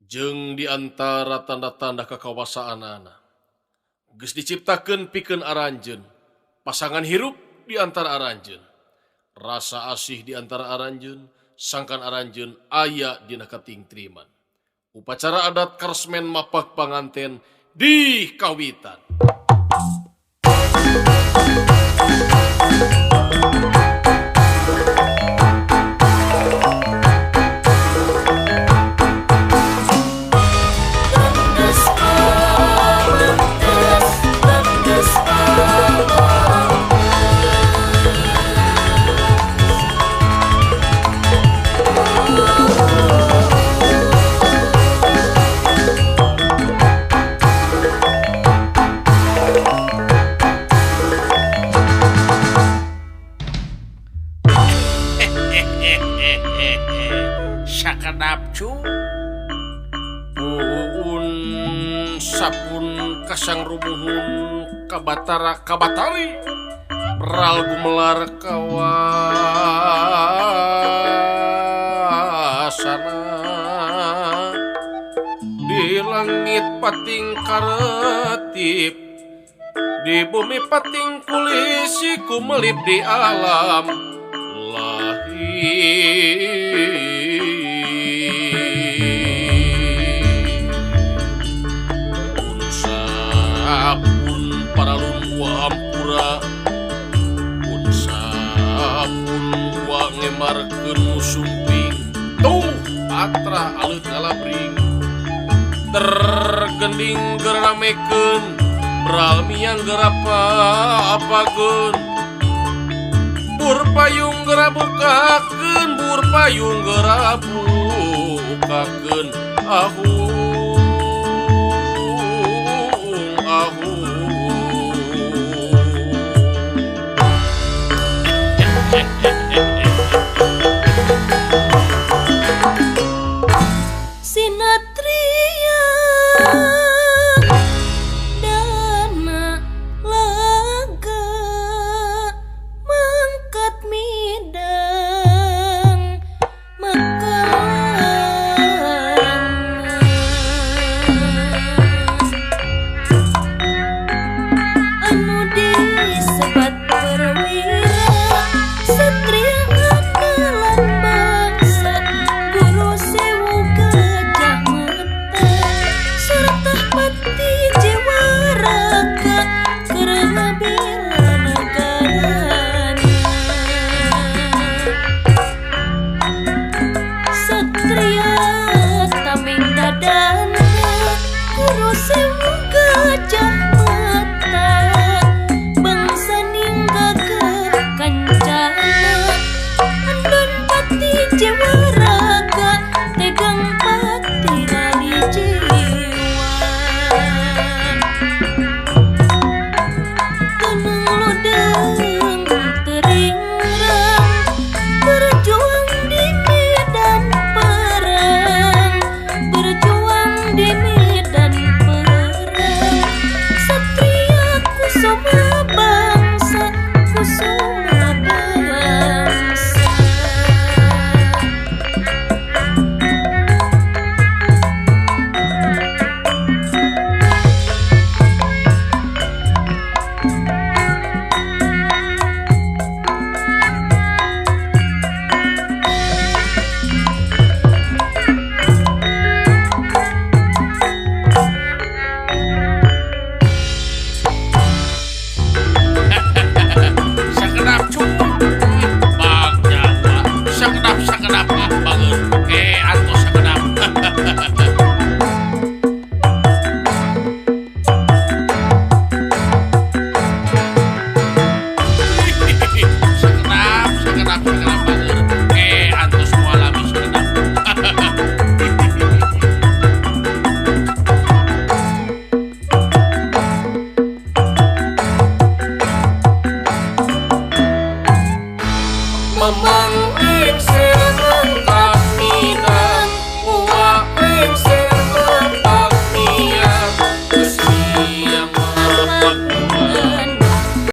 Jeung di antara tanda-tanda kakawasaanana geus diciptakeun pikeun aranjeun, pasangan hirup di antara aranjeun, rasa asih di antara aranjeun, sangkan aranjeun aya dina katingtriman. Upacara adat karesmen mapak panganten di kawitan. Sakedap cu. Puun sapun kasang rubuhun kabatara kabatari beral gumelar kawasana di langit pating karetip di bumi pating kulisi kumelip di alam lahir. Pun para lumua hampura pun sapun wa ngemarkeun musumping tuh atra aleut ngalabring tergending geramekeun beral miang gerapa apakeun bur payung gerabukakeun bur payung gerabukakeun ahu ahu. Sinatria dana laga mangkat midang makalangan anu disebat perwira satria andalan bangsa guru sewu gajah mata serta pati jewaraka keur ngabela negarana satria tameng dadana guru sewu gajah mata bangsa ninggakeun kancana andon pati jewaraka tegang pati lali jiwa teneng lodeng teringrang berjuang di medan perang berjuang di medan perang satria kusuma bangsa kusuma bangsa. Sakedap cu. Bagja sakedap sakedap ah banget. Antos sakedap. Sakedap sakedap sakedap banget. Antos mualami sakedap. Mamang Ikse.